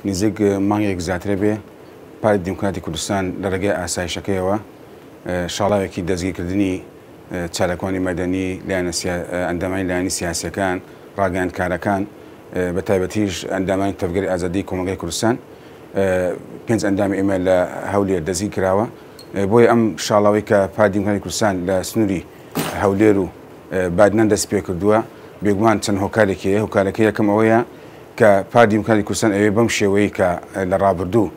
نزیک مانگێک زیاترە بێ پارتی دیموکراتی کوردستان لە ڕێگەی ئاسایشەکەیەوە شاڵاوێکی دەستگیرکردنی چالاکوانی مەدەنی، لایەنە ئەندامانی لایەنی سیاسیەکان، ڕاگەیاندکارەکان، بە تایبەتیش ئەندامانی تەڤگەری ئازادیی کۆمەڵگای کوردستان، پێنج ئەندامی ئێمە لە هەولێر دەستگیر کراوە. بۆیە ئەم شاڵاوەی کە پارتی دیموکراتی کوردستان لە سنووری هەولێر و بادینان دەستی پێکردووە، بێگومان چەند هۆکارێکی هەیە. هۆکارەکەی یەکەم ئەوەیە کە پارتی دیموکراتی کوردستان ئەوێ بەم شێوەیەی کە لە ڕابردوو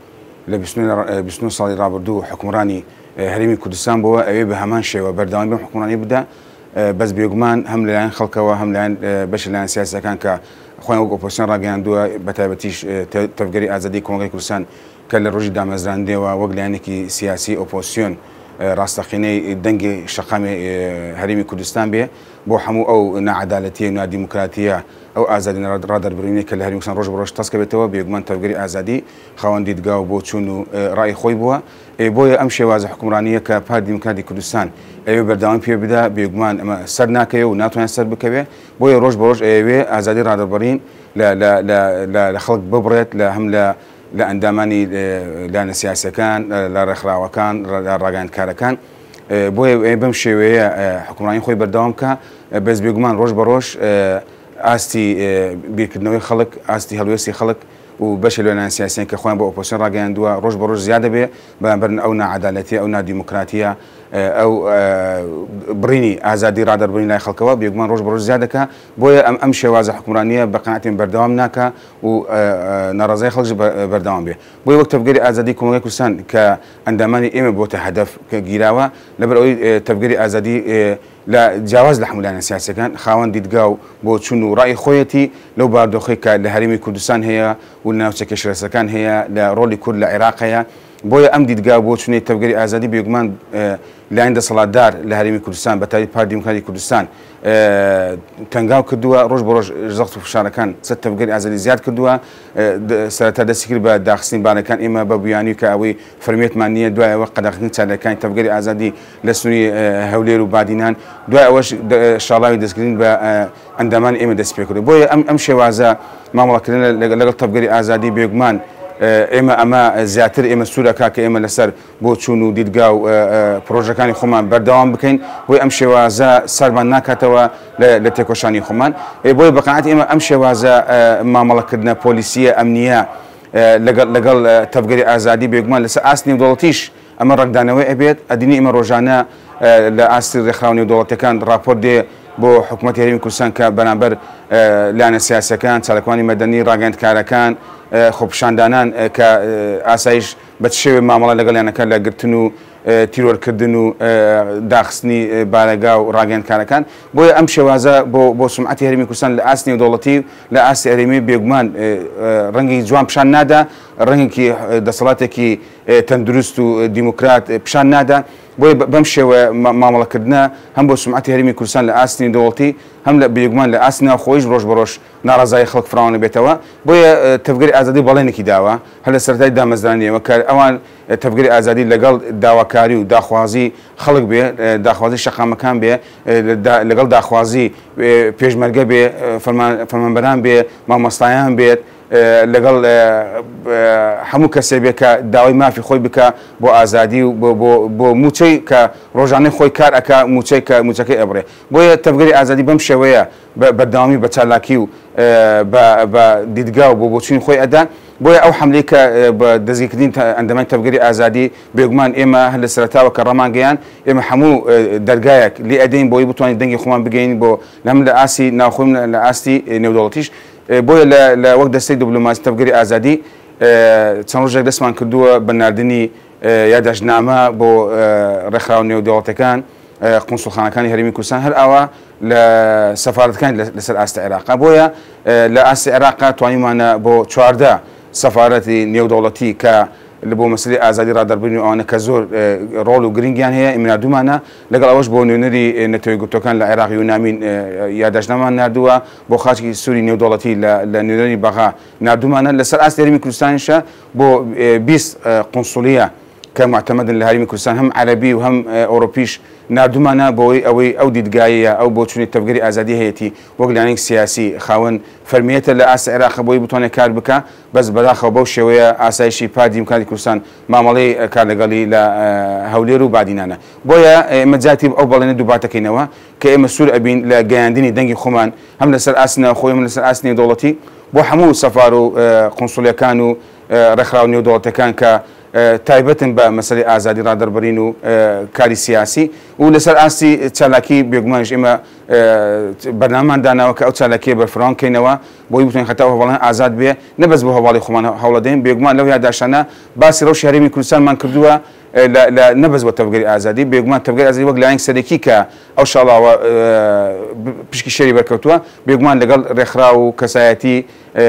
لە 29 ساڵی ڕابردوو حوکمڕانی هەرێمی کوردستان بووە، ئەوێ بە هەمان شێوە بەردەوامی بەم حوکمڕانی بدا. بەس بێگومان هەم لەلایەن خەڵکەوە هەم لایەن بەشی لایەن سیاسیەکان کە خۆیان وەک ئۆپۆزسیۆن ڕاگەیاندووە، بە تایبەتیش تەڤگەری ئازادیی کۆمەڵگای کوردستان کە لە ڕۆژی دامەزراندنەوە وەک لایەنێکی سیاسی ئۆپۆزسیۆن ڕاستەقینەی دەنگی شەقامی هەرێمی کوردستان بێ بۆ هەموو ئەو ناعەدالەتیە و نادیموکراتیە ئەو ئازادی ڕادەربڕینەی کە لە هەرێمی کوردستان ڕۆژ بە ڕۆژ تەسکەبێتەوە، بێگومان تەڤگەری ئازادی خاوەن دیدگا و بۆچوون و ڕای خۆی بووە. بۆیە ئەم شێوازە حوکمڕانییە کە پارتی دیموکراتی کوردستان ئەیەوێ بەردەوامی پێ بدا، بێگومان ئەمە سەر ناکەوێ و ناتوانێ سەر بکەوێ. بۆیە ڕۆژ بە ڕۆژ ئەیەوێ ئازادی ڕادەربڕین لە لە لە لە لە خەڵک ببڕێت، لە هەم لە لە ئەندامانی لایەنە سیاسییەکان، لە ڕێکخراوەکان، لە ڕاگەیاندکارەکان. بۆیە بەم شێوەیە حوکمڕانی خۆی بەردەوام بکا. بەس بێگومان ڕۆژ بە ڕۆژ ئاستی بیرکردنەوەی خەڵک، ئاستی هەڵوێستی خەڵک و بەشێ لە لایەنە سیاسییان کە خۆیان بە ئۆپۆزسیۆن ڕاگەیاندووە ڕۆژ بە ڕۆژ زیاد دەبێ بەرامبەر ئەو ناعەدالەتیە، ئەو نادیموکراتیە، ئەو بڕینی ئازادی ڕادەربڕین لای خەڵکەوە بێگومان ڕۆژ بە ڕۆژ زیاد دەکا. بۆیە ئەم ئەم شێوازە حوکمڕانییە بە قەناعەتی من بەردەوام ناکا و ناڕەزای خەڵکیش بەردەوام بێ. بۆیە وەک تەڤگەری ئازادیی کۆمەڵگای کوردستان کە ئەندامانی ئێمە بۆتە هەدەف کە گیراوە، لەبەر ئەوەی تەڤگەری ئازادی لە جیاواز لە هەموو لایەنە سیاسیەکان خاوەن دیدگا و بۆچوون و ڕای خۆیەتی لەو باردۆخەی کە لە هەرێمی کوردستان هەیە و لە ناوچە کێشەلەسەرەکان هەیە، لە ڕۆڵی کورد لە عێراق هەیە. بۆیە ئەم دیدگا و بۆچوونەی تەڤگەری ئازادی بێگومان لایەن دەسەڵاتدار لە هەرێمی کوردستان بە تایبەت پارتی دیموکراتی کوردستان تەنگاو کردووە، ڕۆژ بە ڕۆژ زەخت و فشارەکان سەر تەڤگەری ئازادی زیاد کردووە. سەرەتا دەستی کرد بە داخستنی بارەکان ئێمە بە بیانووی کە ئەوەی فەرمیەتمان نییە، دوای ئەوە قەدەغەکردنی چالاکیەکانی تەڤگەری ئازادی لە سنووری هەولێر و بادینان، دوای ئەوەش شاڵاوی دەستکردن بە ئەندامانی ئێمە دەستی پێکردووە. بۆیە ئەم ئەم شێوازە مامەڵەکردنە لەگەڵ تەڤگەری ئازادی بێگومان ئێمە ئەمە زیاتر ئێمە سوور ئەکا کە ئێمە لەسەر بۆچوون و دیدگا و پرۆژەکانی خۆمان بەردەوام بکەین. بۆیە ئەم شێوازە سارمان ناکاتەوە لە تێکۆشانی خۆمان. بۆیە بە قەناعەتی ئێمە ئەم شێوازە مامەڵەکردنە پۆلیسییە ئەمنییە لەگەڵ لەگەڵ تەڤگەری ئازادی بێگومان لەسەر ئاست نێودەوڵەتیش ئەمە ڕەنگدانەوەی ئەبێت. ئەدینی ئێمە ڕۆژانە لە ئاستی ڕێکخراوە نێودەوڵەتیەکان ڕاپۆرت دێ بۆ حکوومەتی هەرێمی کوردستان کە بەرامبەر لایەنە سیاسیەکان، چالاکوانی مەدەنی، ڕاگەیاندکارەکان، خۆپیشاندانان کە ئاسایش بە چ شێوەیەک مامەڵە لەگەڵیان ئەکات لە گرتن و تیرۆرکردن و داخستنی بارەگا و ڕاگەیاندکارەکان. بۆیە ئەم شێوازە بۆ بۆ سومعەتی هەرێمی کوردستان لە ئاست نێودەوڵەتی و لە ئاستی هەرێمی بێگومان ڕەنگی جوان پیشان نادا، ڕەنگێکی دەسەڵاتێکی تەندروست و دیموکرات پیشان نادا. بۆیە بەم شێوە مامەڵەکردنە هەم بۆ سومعەتی هەرێمی کوردستان لە ئاستی نێودەوڵەتی هەم لە بێگومان لە ئاستی ناوخۆیش ڕۆژ بە ڕۆژ ناڕەزایی خەڵک فراوان ئەبێتەوە. بۆیە تەڤگەری ئازادی بەڵێنێکی داوە هەر لە سەرەتای دامەزرانیەوە کە ئەوان تەڤگەری ئازادی لەگەڵ داواکاری و داخوازی خەڵک بێ، داخوازی شەقامەکان بێ، لەگەڵ داخوازی پێشمەرگە بێ، فەرمانبەران بێ، مامۆستایان بێت، لەگەڵ هەموو کەسێ بێ کە داوای مافی خۆی بکا بۆ ئازادی و بۆ مووچەی کە ڕۆژانەی خۆی کار ئەکا مووچەی کە مووچەکەی ئەبڕێ. بۆیە تەڤگەری ئازادی بەم شێوەیە بە بەردەوامی بە چالاکی و بە بە دیدگا و بۆ بۆچوونی خۆی ئەدا. بۆیە ئەو حەملەی کە بە دەستگیرکردنی ئەندامانی تەڤگەری ئازادی بێگومان ئێمە هەر لە سەرەتاوە کە ڕامانگەیاند ئێمە هەموو دەرگایەک لێ ئەدەین بۆی بتوانین دەنگی خۆمان بگەین بۆ هەم لە ئاستی ناوخۆی و لە ئاستی نێودەوڵەتیش. بۆیە لە لە وەک دەستەی دبلۆماسی تەڤگەری ئازادی چەند ڕۆژێک دەستمان کردووە بە ناردنی یاداشتنامە بۆ ڕێکخراوە نێودەوڵەتەکان، قونسوڵخانەکانی هەرێمی کوردستان، هەر ئاوا لە سەفارەتەکانی لەسەر ئاستی عێراق. بۆیە لە ئاستی عێراق توانیومانە بۆ 14 سەفارەتی نێودەوڵەتی کە بۆ مەسەلەی ئازادی ڕادەربڕین و ئەوانە کە زۆر ڕۆڵ و گرنگیان هەیە ئێمە ناردوومانە، لەگەڵ ئەوەش بۆ نوێنەری نەتەوە یەکگرتووەکان لە عێراق یونامین یاداشتنامەمان ناردووە، بۆ خاچی سووری نێودەوڵەتی لە نوێنەری بەغا ناردوومانە، لەسەر ئاستی هەرێمی کوردستانیشە بۆ 20 قونسوڵیە. کە موعتەمەدن لە هەرێمی کوردستان هەم عەرەبی و هەم ئەوڕۆپیش ناردوومانە بۆی ئەوەی ئەو دیدگایەیە ئەو بۆچوونەی تەڤگەری ئازادی هەیەتی وەک لایەنێک سیاسی خاوەن فەرمیەتە لە ئاست عێراق بۆی بتوانێت کار بکا بەس بەداخەوە بەو شێوەیە ئاسایشی پارتی دیموکراتی کوردستان مامەڵەی کار لەگەڵی لە هەولێر و بادینانە بۆیە ئێمە جاتی ئەو بەڵێنە دووپاتەکەینەوە کە ئێمە سوور ئەبین لە گەیاندنی دەنگی خۆمان هەم لەسەر ئاستی ناوخۆی هەم لەسەر ئاستی نێودەوڵەتی بۆ هەموو سەفار و قونسوڵیەکان و ڕێکخراوە نێودەوڵەتیەکان کە تایبەتن بە مەسەلەی ئازادی ڕادەربڕین و کاری سیاسی و لەسەر ئاستی چالاکی بێگومانیش ئێمە بەرنامەمان داناوە کە ئەو چالاکیە بەرفراوان کەینەوە بۆی بتوانین هەتا ئەو هەواڵانە ئازاد بێ نە بەس بۆ هەواڵی خۆمان هەوڵەدەین بێگومان لەو یاداشتانە باسی ڕەوشی هەرێمی کوردستانمان کردووە لە لە نە بەس بۆ تەڤگەری ئازادی بێگومان تەڤگەری ئازادی وەک لایەنێک سەرەکی کە ئەو شاڵاوە پشکی شێری بەرکەوتووە بێگومان لەگەڵ ڕێکخراو و کەسایەتی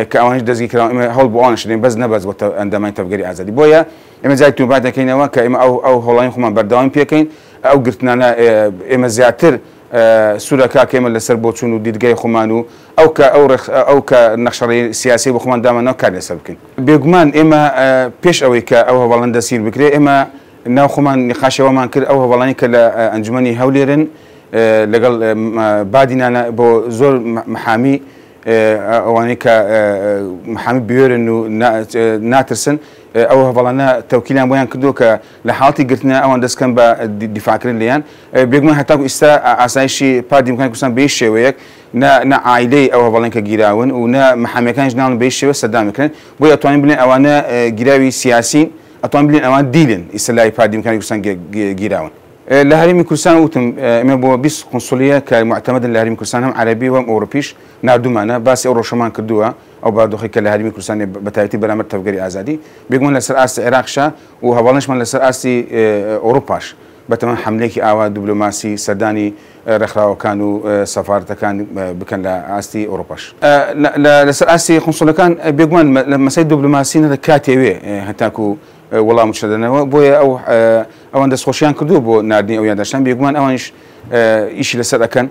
کە ئەوانیش دەستگیر کراون ئێمە هەوڵ بۆ ئەوانش دەدەین بەس نە بەس بۆ ئەندامانی تەڤگەری ئازادی بۆیە ئێمە جارێک دووپات دەکەینەوە کە ئێمە ئەو ئەو هەوڵانی خۆمان بەردەوامی پێکەین ئەو گرتنانە ئێمە زیاتر سوورە کاکە ئێمە لەسەر بۆچوون و دیدگای خۆمان و ئەو کە ئەو ڕێخ ئەو کە نەخشەڕێی سیاسی بۆ خۆمان دامانناوە کار لەسەر بکەین. بێگومان ئێمە پێش ئەوەی کە ئەو هەڤاڵانە دەستگیر بکرێ ئێمە ناو خۆمان نیقاشی ئەوەمان کرد ئەو هەڤاڵانەی کە لە ئەنجومەنی هەولێرن لەگەڵ بادینانە بۆ زۆر محامی ئەوانەی کە محامی بوێرن و ناترسن ئەو هەڤاڵانە تەوکیلیان بۆیان کردووە کە لە حاڵەتی گرتنە ئەوان دەست کەن بە دیفاعکردن لێیان. بێگومان هەتاکو ئیستا ئاسایشی پارتی دیموکراتی کوردستان بە هیچ شێوەیەک نە نە عایلەی ئەو هەڤاڵانەی کە گیراون و نە محامیەکانیش ناڵێن بە هیچ شێوەیەک سەردان بکرێن. بۆیە ئەتوانین بلێن ئەوانە گیراوی سیاسین، ئەتوانین بلێن ئەوان دیلن ئیستا لای پارتی دیموکراتی کوردستان گیراون. لە هەرێمی کوردستان وتم ئێمە بۆ 20 قونسولیە کە موعتەمەدن لە هەرێمی کوردستان هەم عەرەبی و هەم ئەوروپیش ناردوومانە، باسی ئەو ڕەوشەمان کردووە، ئەو بارودۆخەی کە لە هەرێمی کوردستان بە تایبەتی بەرامبەر تەڤگەری ئازادی، بێگومان لەسەر ئاستی عێراقیشە و هەڤاڵانیشمان لەسەر ئاستی ئەوروپاش بەتەمان حەملەیەکی ئاوا دبلۆماسی سەردانی ڕێکخراوەکان و سەفارەتەکان بکەن لە ئاستی ئەوروپاش. لەسەر ئاستی قونسوڵەکان بێگومان لە مەسەلەی دبلۆماسی نەدە کاتێ وێ هەتاکو وەڵام و دەدەنەوە، بۆیە ئەو ئەوان دەستخۆشیان کردووە بۆ ناردنی ئەو یاداشتان، بێگومان ئەوانیش ئیشی لەسەر ئەکەن.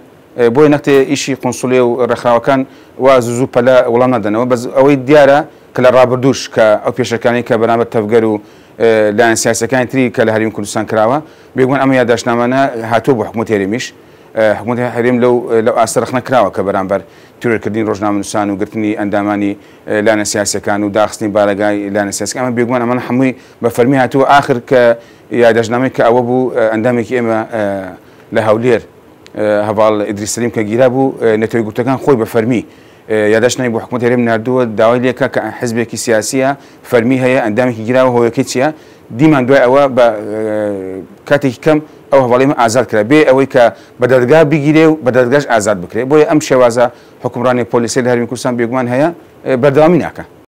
بۆیە نەختێ ئیشی قونسوڵیە و ڕێکخراوەکان وا زوو زوو پەلە وڵام نادەنەوە، بەس ئەوەی دیارە کە لە ڕابردووش کە ئەو پێشەکانەی کە بەرامبەر تەڤگەر و لایەن سیاسیەکانی تری کە لە هەرێمی کوردستان کراوە، بێگومان ئەمە یاداشتنامانە هاتووە بۆ حکوومەتی هەرێمیش، حکوومەتی هەرێم لەو لەو ئاستە ڕەخنە کراوە کە بەرامبەر تیرۆرکردنی ڕۆژنامەنووسان و گرتنی ئەندامانی لایەنە سیاسیەکان و داخستنی بارەگای لایەنە سیاسیەکان، ئەمە بێگومان ئەمانە هەمووی بە فەرمی هاتووە، ئاخر کە یاداشتنامەی کە ئەوە بوو ئەندامێکی ئێمە لە هەولێر هەڤاڵ ئیدریس سەلیم کە گیرابوو، نەتەوە یەکگرتووەکان خۆی بە فەرمی یاداشتنامەی بۆ حکومەتی هەرێم ناردووە، داوای لێکا کە حزبێکی سیاسییە، فەرمی هەیە، ئەندامێکی گیراوە، هۆیەکەی چییە؟ دیمان دوای ئەوە بە کاتێکی کەم ئەو هەڤاڵەی ئێمە ئازاد کرا، بێ ئەوەی کە بە دادگا بگیرێ و بە دادگاش ئازاد بکرێ. بۆیە ئەم شێوازە حوکمڕانیە پۆلیسیە لە هەرێمی کوردستان بێگومان هەیە، بەردەوامی ناکا.